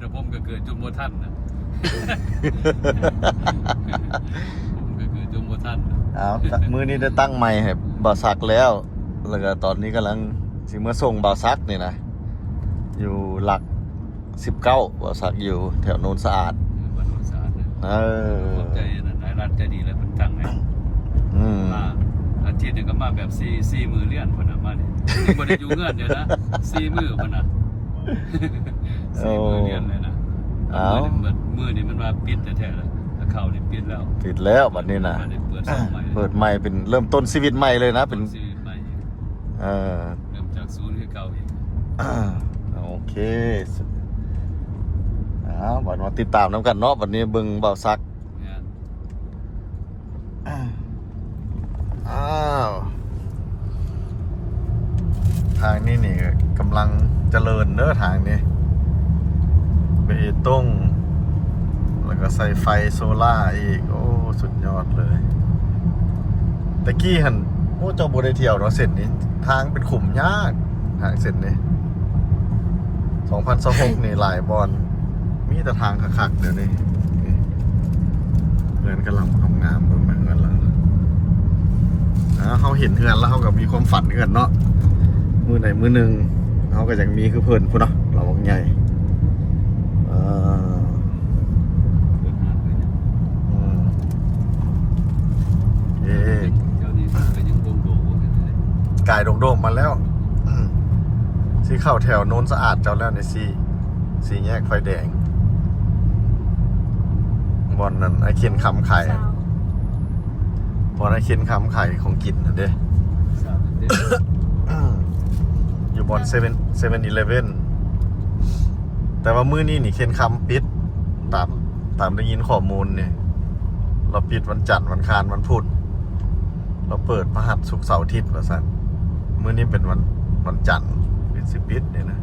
ນະ ຜົມກໍເກີດຈົນບໍ່ທັນນະ ຜົມກໍເກີດຈົນບໍ່ທັນນະ. ອ້າວ ມື້ນີ້ໄດ້ຕັ້ງໄມໃຫ້ບ່າວສັກແລ້ວ ແລ້ວກໍຕອນນີ້ກຳລັງຊິເມືອສົ່ງບ່າວສັກນີ້ນະ ຢູ່ຫຼັກສິບເກົ້າ ບ່າວສັກຢູ່ແຖວໂນນສະອາດ ເອີ ບ້ານໂນນສະອາດນະ. ເອີ ຂອບໃຈອັນນັ້ນ ອ້າຍລັດໃຈດີແລ້ວເພິ່ນຕັ້ງໃຫ້ ອືມ ມາອາທິດໜຶ່ງກໍມາແບບສີ່ ສີ່ມື້ລຽນພຸ້ນນະ ມານີ້ ຍັງບໍ່ໄດ້ຢູ່ເຮືອນເດີນະ ສີ່ມື້ພຸ້ນນະ ສີ່ມື້ລຽນເລີຍນະ. ອ້າວ ມື້ນີ້ມັນວ່າປິດແທ້ໆ ລະເຂົ້ານີ້ປິດແລ້ວ ປິດແລ້ວບັດນີ້ນະ ເປີດຊ່ອງໃໝ່ ເປີດໃໝ່ ເປັນເລີ່ມຕົ້ນຊີວິດໃໝ່ເລີຍນະ ເປັນ ເອີ ເລີ່ມຈາກສູນຄືເກົ່າອີກ. ໂອເຄ ອ້າວ ບັດມາຕິດຕາມນຳກັນເນາະ ບັດນີ້ເບິ່ງບ່າວສັກ ແມ່ນ ອ້າວ ທາງນີ້ນີ້ກຳລັງຈະເລີນເດີ ທາງນີ້ ເບຕົງ ແລ້ວກໍໃສ່ໄຟໂຊລາອີກ ໂອ້ ສຸດຍອດເລີຍ. ແຕ່ກີ້ຫັ້ນ ໂອ້ ເຈົ້າບໍ່ໄດ້ທ່ຽວເນາະເສັ້ນນີ້ ທາງເປັນຂຸມຍາກ ທາງເສັ້ນນີ້ ສອງພັນຊາວຫົກນີ້ຫຼາຍບ່ອນ ມີແຕ່ທາງຄັກໆ ດຽວນີ້ ເຮືອນກະລຳງາມໆ ເບິ່ງມາເຮືອນລາວ. ອ່າ ເຮົາເຫັນເຮືອນລາວ ເຮົາກໍມີຄວາມຝັນເຮືອນເນາະ ມື້ໃດມື້ໜຶ່ງເຮົາກໍຢາກມີຄືເພິ່ນພຸ້ນເນາະ ລາວບັກໃຫຍ່ ເອີ ເປີດຮ້ານເລີຍ ອືມ ເອີ ແຖວນີ້ກໍຍັງໂດງໆຢູ່ເລີຍ ກາຍໂດງໆມາແລ້ວ ອືມ ຊິເຂົ້າແຖວໂນນສະອາດເຈົ້າແລ້ວນີ້ ສີ່ ສີ່ແຍກໄຟແດງ ບ່ອນນັ້ນອ້າຍເຄນຄຳຂາຍ ບ່ອນອ້າຍເຄນຄຳຂາຍຂອງກິນຫັ້ນເດ້ ຢູ່ບ່ອນເຊເວັນ ເຊເວັນອີເລເວັນ ແຕ່ວ່າມື້ນີ້ນີ້ເຄນຄຳປິດ ຕາມ ຕາມໄດ້ຍິນຂໍ້ມູນນີ້ ລາວປິດວັນຈັນ ວັນຄານ ວັນພຸດ ລາວເປີດພະຫັດ ສຸກ ເສົາ ອາທິດ ວ່າຊັ້ນ. ມື້ນີ້ເປັນວັນ ວັນຈັນ ເປັນຊິປິດນີ້ນະ.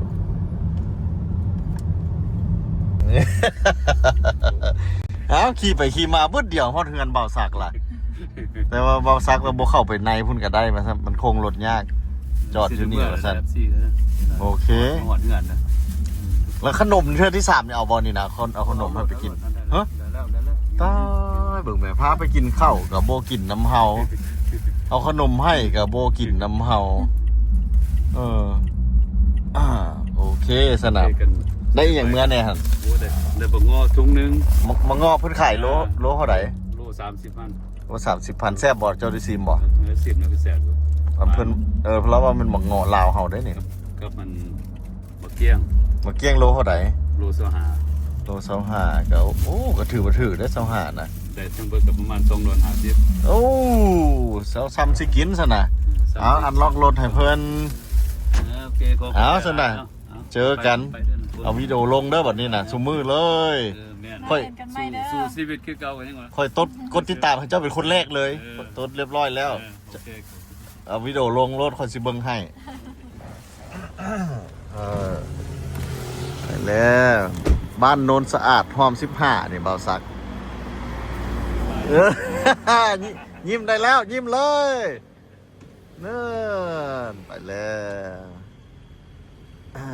ອ້າວ ຂີ່ໄປຂີ່ມາບຶດດຽວຮອດເຮືອນບ່າວສັກລະ ແຕ່ວ່າບ່າວສັກລະບໍ່ເຂົ້າໄປໃນພຸ້ນກໍໄດ້ ວ່າຊັ້ນ ມັນຄົງລົດຍາກ ຈອດຢູ່ນີ້ວ່າຊັ້ນ. ໂອເຄ ຮອດເຮືອນນະ. ແລ້ວຂະໜົມເທື່ອທີສາມນີ້ເອົາບໍ່ນີ້ນະ? ເອົາຂະໜົມໃຫ້ໄປກິນ. ຮະ? ຕາຍ ເບິ່ງແມ້ ພາໄປກິນເຂົ້າກໍບໍ່ກິນນຳເຮົາ ເອົາຂະໜົມໃຫ້ກໍບໍ່ກິນນຳເຮົາ. ເອີ ອ່າ ໂອເຄຊັ້ນນະ. ໄດ້ອີ່ຫຍັງເມືອແດ່ຫັ້ນ? ໂອ້ ໄດ້ ໄດ້ບັກເງາະຖົງໜຶ່ງ. ບັກ ບັກເງາະເພິ່ນຂາຍໂລ ອ່າ ໂລເທົ່າໃດ? ໂລສາມສິບພັນ. ໂອ້ ສາມສິບພັນ ແຊບບໍ່? ເຈົ້າໄດ້ຊີມບໍ່? ເອີ ຊີມແລ້ວກໍແຊບຢູ່. ອັນເພິ່ນ ເອີ ເພາະລາວວ່າແມ່ນບັກເງາະລາວເຮົາເດ້ນີ້. ກັບ ກັບມັນ ໝາກກ້ຽງ. ໝາກກ້ຽງໂລເທົ່າໃດ? ໂລຊາວຫ້າ. ໂລຊາວຫ້າ ກໍ ໂອ້ ກໍຖືວ່າຖືກເດ້ ຊາວຫ້ານະ. ໄດ້ທັງເບິດກໍປະມານສອງຮ້ອຍຫ້າສິບ. ໂອ້ ຊຳຊິກິນຊັ້ນນະ. ອືມ ເອົາ ອັນລັອກລົດໃຫ້ເພິ່ນ. ເອີ ໂອເຄ ຂໍຂອບໃຈ. ເອົາຊັ້ນນະ ເຈີກັນ. ເອົາວິດີໂອລົງເດີບັດນີ້ນະ ຊຸມື້ເລີຍ. ເອີ ຂ້ອຍ ມາເຫັນກັນໃໝ່ເດີ ສູ້ຊີວິດຄືເກົ່າ ກໍຍັງວ່າ ຂ້ອຍກົດ ກົດຕິດຕາມໃຫ້ເຈົ້າເປັນຄົນແລກເລີຍ ເອີ ກົດຮຽບຮ້ອຍແລ້ວ ເອີ ໂອເຄ ເອົາວິດີໂອລົງໂລດ ຂ້ອຍຊິເບິ່ງໃຫ້. ເອີ ໄປແລ້ວ ບ້ານໂນນສະອາດ ຮ່ອມສິບຫ້ານີ້ ບ່າວສັກ ເອີ ຍິ- ຍິ້ມໄດ້ແລ້ວ ຍິ້ມເລີຍ ເນີ່ນ ໄປແລ້ວ ອາ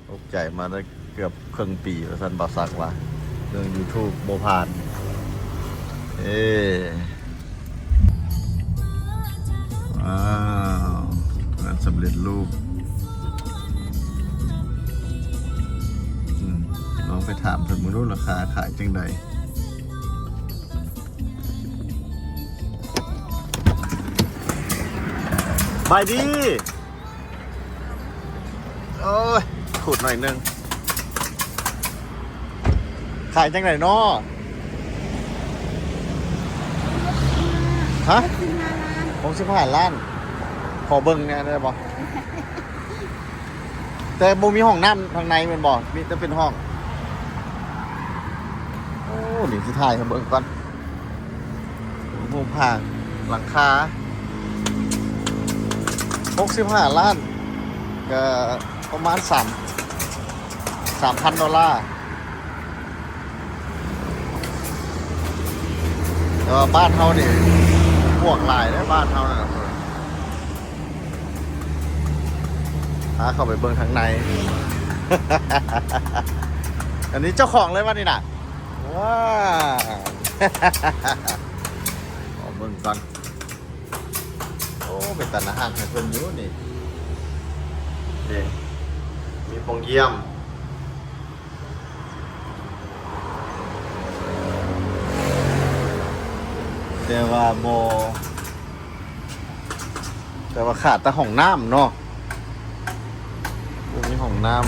ອົກໃຈມາໄດ້ເກືອບເຄິ່ງປີວ່າຊັ້ນ ບ່າວສັກວ່າ ເລື່ອງ YouTube ບໍ່ຜ່ານ. ເອີ ວ້າວ ງານສຳເລັດຮູບ ອືມ ລອງໄປຖາມເພິ່ນເບິ່ງດູ ລາຄາຂາຍຈັ່ງໃດ? ບາຍດີ ໂອ້ຍ ຂູດໜ້ອຍໜຶ່ງ ຂາຍຈັ່ງໃດນໍ? ຮະ? ຫົກສິບຫ້າລ້ານ ຫົກສິບຫ້າລ້ານ ຂໍເບິ່ງແດ່ໄດ້ບໍ່? ແຕ່ບໍ່ມີຫ້ອງນ້ຳທາງໃນແມ່ນບໍ່? ມີແຕ່ເປັນຫ້ອງ. ໂອ້ ນີ້ຊິຖ່າຍໃຫ້ເບິ່ງກ່ອນ ຮູບຮ່າງຫຼັງຄາ ຫົກສິບຫ້າລ້ານ ກໍປະມານສາມ ສາມພັນໂດລາ. ແຕ່ວ່າບ້ານເຮົານີ້ປວກຫຼາຍເດ້ ບ້ານເຮົານະ. ພາເຂົ້າໄປເບິ່ງທາງໃນ ອັນນີ້ເຈົ້າຂອງເລີຍວະນີ້ນະ? ວ້າວ ຂໍເບິ່ງກ່ອນ. ໂອ້ ເປັນຕາໜ້າຮັກໃຫ້ເພິ່ນຢູ່ນີ້ ນີ້ ມີປ່ອງຢ້ຽມ ແຕ່ວ່າບໍ່ ແຕ່ວ່າຂາດແຕ່ຫ້ອງນ້ຳເນາະ ບໍ່ມີຫ້ອງນ້ຳ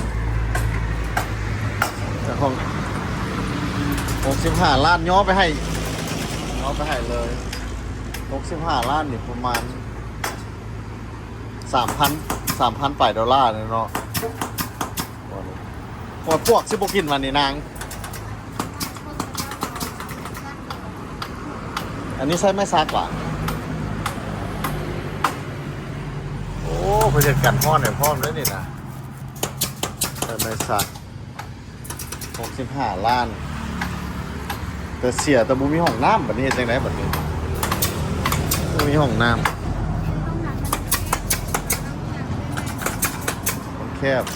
ແຕ່ຫ້ອງ ຫົກສິບຫ້າລ້ານ ຍໍໄປໃຫ້ ຍໍໄປໃຫ້ເລີຍ ຫົກສິບຫ້າລ້ານນີ້ປະມານ ສາມພັນ ສາມພັນປາຍໂດລາເນາະ. ໂອ້ຍ ປວກຊິບໍ່ກິນຫວານີ້ນາງ? ອັນນີ້ໃຊ້ໄມ້ສັກຫວາ? ໂອ້ ເພິ່ນເຮັດກັນຮ້ອນໃຫ້ພ້ອມເດ້ນີ້ນະ ໃຊ້ໄມ້ສັກ. ຫົກສິບຫ້າລ້ານ ແຕ່ເສຍແຕ່ບໍ່ມີຫ້ອງນ້ຳ ບັດນີ້ເຮັດຈັ່ງໃດບັດນີ້? ບໍ່ມີຫ້ອງນ້ຳ ມັນແຄບ. ສ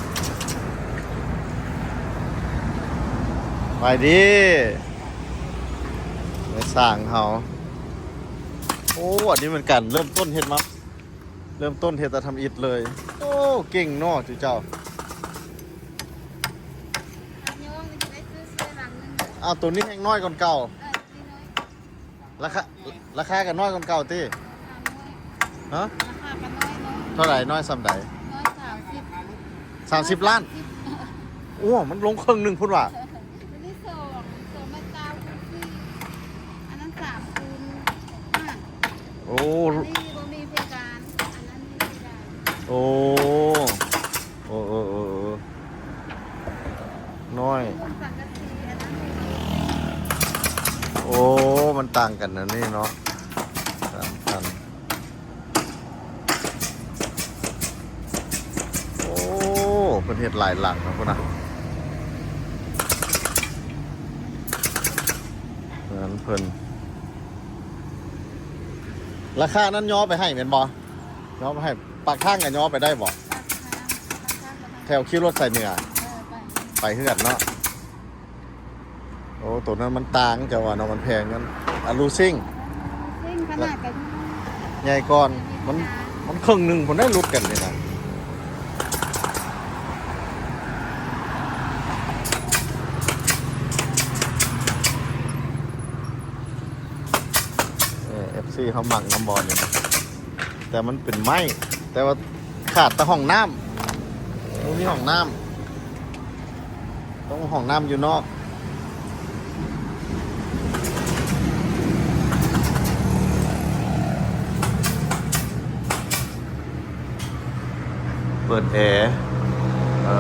ະບາຍດີ ນາຍຊ່າງເຮົາ. ໂອ້ ອັນນີ້ແມ່ນການເລີ່ມຕົ້ນເຮັດມາ ເລີ່ມຕົ້ນເຮັດແຕ່ທຳອິດເລີຍ. ໂອ້ ເກັ່ງເນາະ ຈຸເຈົ້າ. ອາ ໂຕນີ້ແຮ່ງນ້ອຍກວ່າເກົ່າ. ລາຄາ ລາຄາກໍນ້ອຍກວ່າເກົ່າຕິ? ຮະ? ລາຄາກໍນ້ອຍເນາະ. ເທົ່າໃດ? ນ້ອຍສ່ຳໃດ? ນ້ອຍສາມສິບ ສາມສິບລ້ານ. ໂອ້ ມັນລົງເຄິ່ງໜຶ່ງພຸ້ນຫວາ? ໂຕນີ້ສອງ ສອງແມັດຊາວຄູນສີ່ ອັນນັ້ນສາມຄູນຫ້າ. ໂອ້ ອັນນີ້ບໍ່ມີເພດານ ອັນນັ້ນມີເພດານ. ໂອ້ ໂອ້ ໂອ້ ໂອ້ ໂອ້ ນ້ອຍ. ມຸງສັງກະສີ ອັນນັ້ນມຸງສັງກະສີ. ໂອ້ ມັນຕ່າງກັນອັນນີ້ເນາະ ສາມພັນ. ໂອ້ ເພິ່ນເຮັດຫຼາຍຫຼັງເນາະ ພຸ້ນນະ ເຮືອນເພິ່ນ. ລາຄານັ້ນຍໍໄປໃຫ້ແມ່ນບໍ່? ຍໍໄປໃຫ້ ປາກທາງກໍຍໍໄປໄດ້ບໍ່? ປາກທາງ ປາກທາງກໍໄດ້. ແຖວຄິວລົດສາຍເໜືອ ເອີ ໄປ ໄປເຮືອນເນາະ. ໂອ້ ໂຕນັ້ນມັນຕ່າງ ເຈົ້າວ່າເນາະ ມັນແພງ. ມັນອາລູຊິງ ອາລູຊິງຂະໜາດກໍໃຫຍ່ກວ່າ ມັນ ມັນເຄິ່ງໜຶ່ງພຸ້ນໄດ໋ ຫຼຸດກັນນີ້ນະ. ເອີ ເອັຟຊີ ເຮົາມັກນຳບ່ອນນີ້ນະ ແຕ່ມັນເປັນໄມ້ ແຕ່ວ່າຂາດແຕ່ຫ້ອງນ້ຳ ບໍ່ມີຫ້ອງນ້ຳ. ຕ້ອງຫ້ອງນ້ຳຢູ່ນອກ ເປີດແອ ເອີ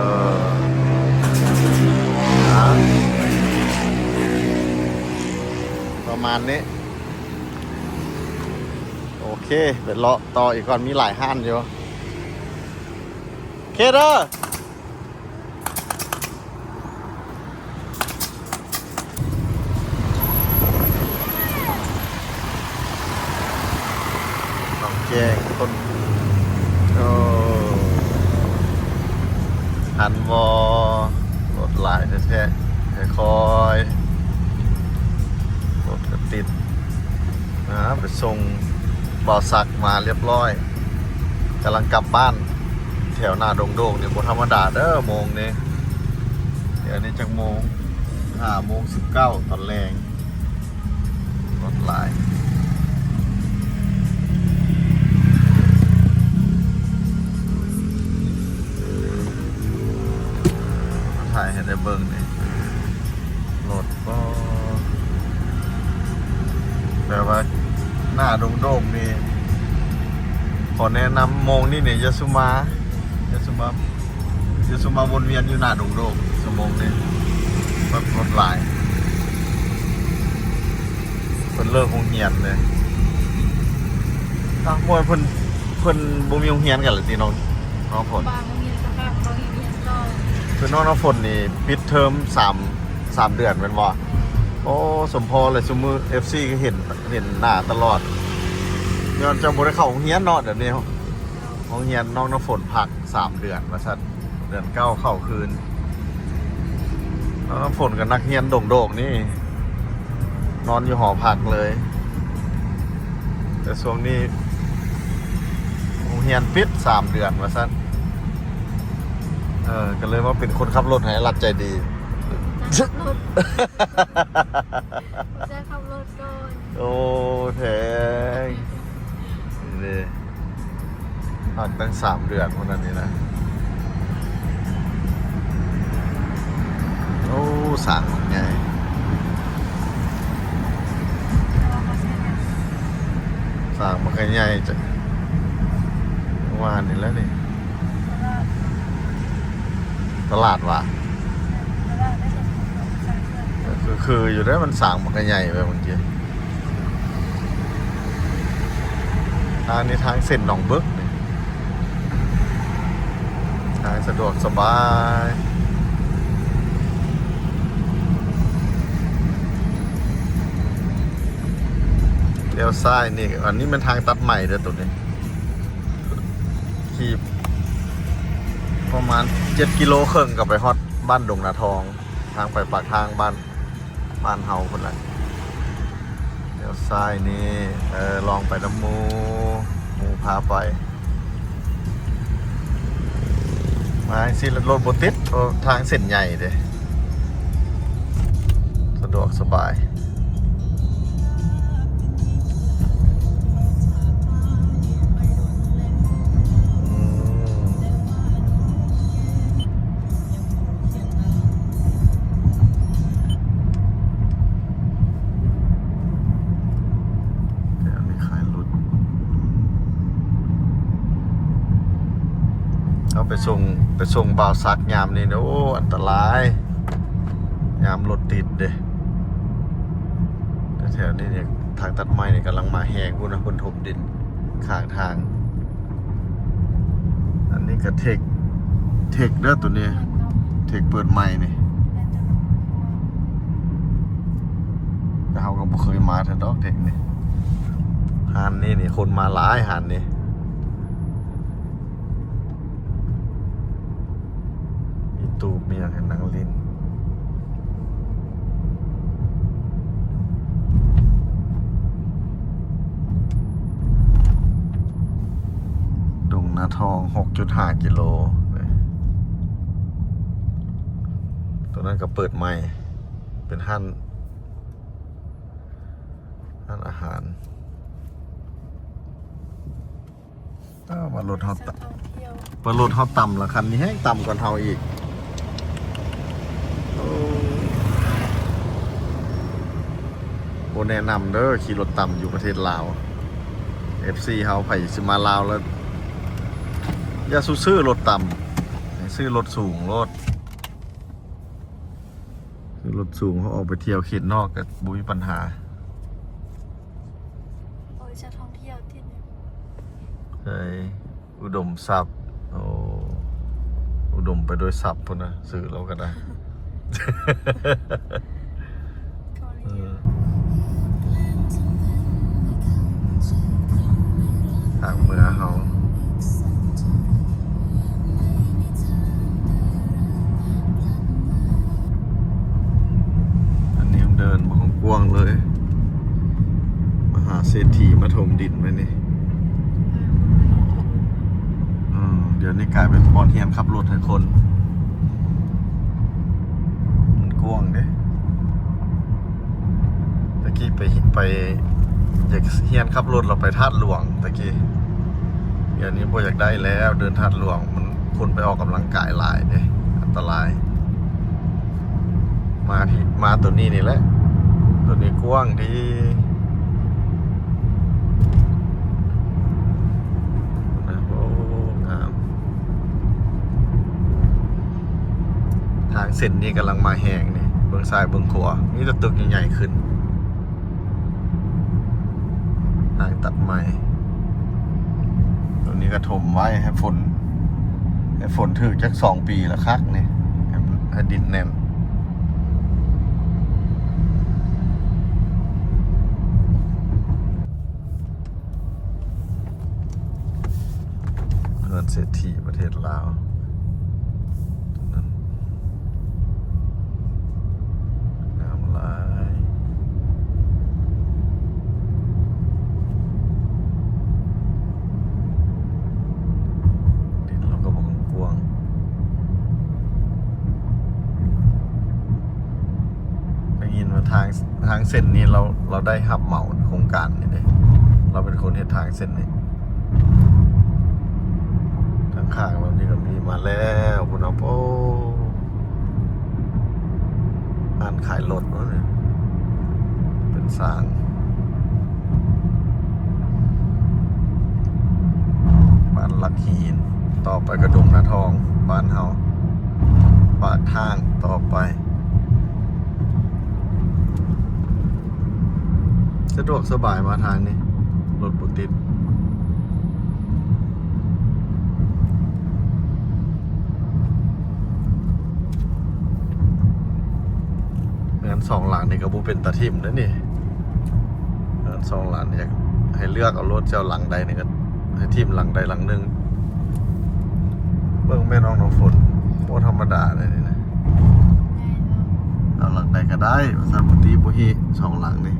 ອ່າ ຮ້ານນີ້ ໂອເຄ ໄປເລາະຕໍ່ອີກກ່ອນ ມີຫຼາຍຮ້ານຢູ່ ໂອເຄເດີ. ໜອງແຈ້ງຄົນ ໂອ້ ທັນບໍ່? ລົດຫຼາຍແທ້ໆ ຄ່ອຍໆ ລົດກໍຕິດ. ອ່າ ໄປສົ່ງບ່າວສັກມາລຽບລ້ອຍ ກຳລັງກັບບ້ານ. ແຖວໜ້າດົງໂດກນີ້ບໍ່ທຳມະດາເດີ ໂມງນີ້ ດຽວນີ້ຈັກໂມງ? ຫ້າໂມງສິບເກົ້າຕອນແລງ ລົດຫຼາຍ. ຖ່າຍໃຫ້ໄດ້ເບິ່ງນີ້ ລົດ ກໍແປວ່າໜ້າດົງໂດກນີ້ ຂໍແນະນຳໂມງນີ້ນີ້ ຢ່າສູ່ມາ ຢ່າສູ່ມາ ຢ່າສູ່ມາວົນວຽນຢູ່ໜ້າດົງໂດກຊົ່ວໂມງນີ້ ແບບລົດຫຼາຍ. ເພິ່ນເລີກໂຮງຮຽນເດ້. ອ້າວ ບໍ່ ເພິ່ນ ເພິ່ນບໍ່ມີໂຮງຮຽນກັນລະຕິ ນ້ອງ ນ້ອງຝົນ? ບາງໂຮງຮຽນກໍບາງ ເຂົາເຮັດຮຽນຕໍ່. ຄືນ້ອງນ້ຳຝົນນີ້ປິດເທີມສາມ ສາມເດືອນແມ່ນບໍ່? ໂອ້ ສົມພໍແຫຼະ ຊຸມື້ເອັຟຊີກໍເຫັນ ເຫັນໜ້າຕະຫຼອດ ຍ້ອນເຈົ້າບໍ່ໄດ້ເຂົ້າໂຮງຮຽນເນາະ. ດຽວນີ້ໂຮງຮຽນນ້ອງນ້ຳຝົນພັກສາມເດືອນວ່າຊັ້ນ ເດືອນເກົ້າເຂົ້າຄືນ. ນ້ອງນ້ຳຝົນກໍນັກຮຽນດົງໂດກນີ້ ນອນຢູ່ຫໍພັກເລີຍ ແຕ່ຊ່ວງນີ້ໂຮງຮຽນປິດສາມເດືອນວ່າຊັ້ນ. ເອີ ກໍເລີຍມາເປັນຄົນຂັບລົດໃຫ້ລັດໃຈດີ. ຈັກລົດ ຈັກຂັບລົດກ່ອນ. ໂອ້ ແພງເດ້ ພັກຕັ້ງສາມເດືອນພຸ້ນອັນນີ້ນະ. ໂອ້ ສ້າງບັກໃຫຍ່ ສ້າງບັກໃຫຍ່ ຈະວ່ານີ້ແຫຼະນີ້ ຕະຫຼາດຫວາ? ຄື ຄືຢູ່ເດ້ ມັນສ້າງບັກໃຫຍ່ໄປເມື່ອກີ້. ທາງນີ້ທາງເສັ້ນໜອງເບິກນີ້ ທາງສະດວກສະບາຍ ລ້ຽວຊ້າຍນີ້. ອັນນີ້ແມ່ນທາງຕັດໃໝ່ເດີໂຕນີ້. ຂີ່ປະມານເຈັດກິໂລເຄິ່ງກໍໄປຮອດບ້ານດົງນາທອງ ທາງໄປປາກທາງບ້ານ ບ້ານເຮົາພຸ້ນແຫຼະ. ລ້ຽວຊ້າຍນີ້ ເອີ ລອງໄປນຳໝູ່ ໝູ່ພາໄປ. ມາຈັ່ງຊີ້ລົດບໍ່ຕິດ ເພາະທາງເສັ້ນໃຫຍ່ເດ້ ສະດວກສະບາຍ. ແຖວນີ້ຂາຍລົດ ເຮົາໄປສົ່ງ ໄປສົ່ງບ່າວສັກຍາມນີ້ ໂອ້ ອັນຕະລາຍ ຍາມລົດຕິດເດ້. ແຖວນີ້ນີ້ ທາງຕັດໄມ້ນີ້ກຳລັງມາແຮງພຸ້ນນະ ເພິ່ນຖົມດິນຂ້າງທາງ. ອັນນີ້ກໍເທັກ ເທັກເດີໂຕນີ້ ເທັກເປີດໃໝ່ນີ້ ແຕ່ເຮົາກໍບໍ່ເຄີຍມາເທື່ອດອກເທັກນີ້. ຮ້ານນີ້ນີ້ຄົນມາຫຼາຍ ຮ້ານນີ້ ມີຕູບມີຫຍັງໃຫ້ນັ່ງຫຼິ້ນ. ດົງນາທອງ ຫົກຈຸດຫ້າກິໂລ. ໂຕນັ້ນກໍເປີດໃໝ່ ເປັນຮ້ານ ຮ້ານອາຫານ. ອ້າວ ວ່າລົດເຮົາຕະ ວ່າລົດເຮົາຕ່ຳລະ ຄັນນີ້ແຮງຕ່ຳກວ່າເຮົາອີກ. ໂອ້ ບໍ່ແນະນຳເດີ ຂີ່ລົດຕ່ຳຢູ່ປະເທດລາວ. ເອັຟຊີເຮົາ ໃຜຊິມາລາວລະ ຢ່າສູ່ຊື້ລົດຕ່ຳ ໃຫ້ຊື້ລົດສູງໂລດ. ຄືລົດສູງ ເຮົາອອກໄປທ່ຽວເຂດນອກກໍບໍ່ມີບັນຫາ. ຈະທ່ອງທ່ຽວຕິດ ໃຊ່ ອຸດົມຊັບ ໂອ້ ອຸດົມໄປດ້ວຍຊັບພຸ້ນນະ ຊື່ລາວກໍໄດ້ ເອີ ທາງເມືອເຮົາ ອັນນີ້ເດີນບໍ່ກວ້າງເລີຍ ມະຫາເສດຖີມາຖົມດິນໄວ້ນີ້ ອືມ ດຽວນີ້ກາຍເປັນບ່ອນຮຽນຂັບລົດໃຫ້ຄົນ ມັນກວ້າງເດ້ ຕະກີ້ໄປ ໄປ ຢາກຮຽນຂັບລົດ ແລ້ວໄປທາດຫຼວງຕະກີ້ ດຽວນີ້ບໍ່ຢາກໄດ້ແລ້ວ ເດີນທາດຫຼວງ ມັນຄົນໄປອອກກຳລັງກາຍຫຼາຍເດ້ ອັນຕະລາຍ ມາທີ່ ມາໂຕນີ້ນີ້ແຫຼະ ໂຕນີ້ກວ້າງດີ ໂອ້ ງາມ ທາງເສັ້ນນີ້ກຳລັງມາແຮງນີ້ ເບິ່ງຊ້າຍເບິ່ງຂວາ ມີແຕ່ຕຶກໃຫຍ່ໆຂຶ້ນ ທາງຕັດໃໝ່ ໂຕນີ້ກໍຖົມໄວ້ໃຫ້ຝົນ ໃຫ້ຝົນຖືກຈັກສອງປີລະຄັກນີ້ ໃຫ້ ໃຫ້ດິນແໜ້ນ. ເຮືອນເສດຖີປະເທດລາວ ງາມຫຼາຍ ດິນລາວກໍບໍ່ກວ້າງ. ໄດ້ຍິນວ່າທາງ ທາງເສັ້ນນີ້ລາວ ລາວໄດ້ຮັບເໝົາໂຄງການນີ້ເດ້ ລາວເປັນຄົນເຮັດທາງເສັ້ນນີ້ ທາງຂ້າງລາວນີ້ກໍມີມາແລ້ວພຸ້ນນະ ໂອ້ ຮ້ານຂາຍລົດເນາະ ເປັນສາງ ບ້ານຫຼັກຫີນ ຕໍ່ໄປກໍດົງນາທອງ ບ້ານເຮົາ ປາກທາງຕໍ່ໄປ ສະດວກສະບາຍມາທາງນີ້ ລົດບໍ່ຕິດ. ເຮືອນສອງຫຼັງນີ້ກໍບໍ່ເປັນຕາຖິ້ມເດ້ນີ້ ເຮືອນສອງຫຼັງນີ້ ຢາກໃຫ້ເລືອກເອົາໂລດ ເຈົ້າຫຼັງໃດນີ້ກໍໃຫ້ຖິ້ມຫຼັງໃດຫຼັງໜຶ່ງ ເບິ່ງແມ່ນ້ອງນ້ຳຝົນ ບໍ່ທຳມະດາເດ້ນີ້ນະ ເອົາຫຼັງໃດກໍໄດ້ວ່າຊັ້ນ ບໍ່ຕິບໍ່ຫິ ສອງຫຼັງນີ້.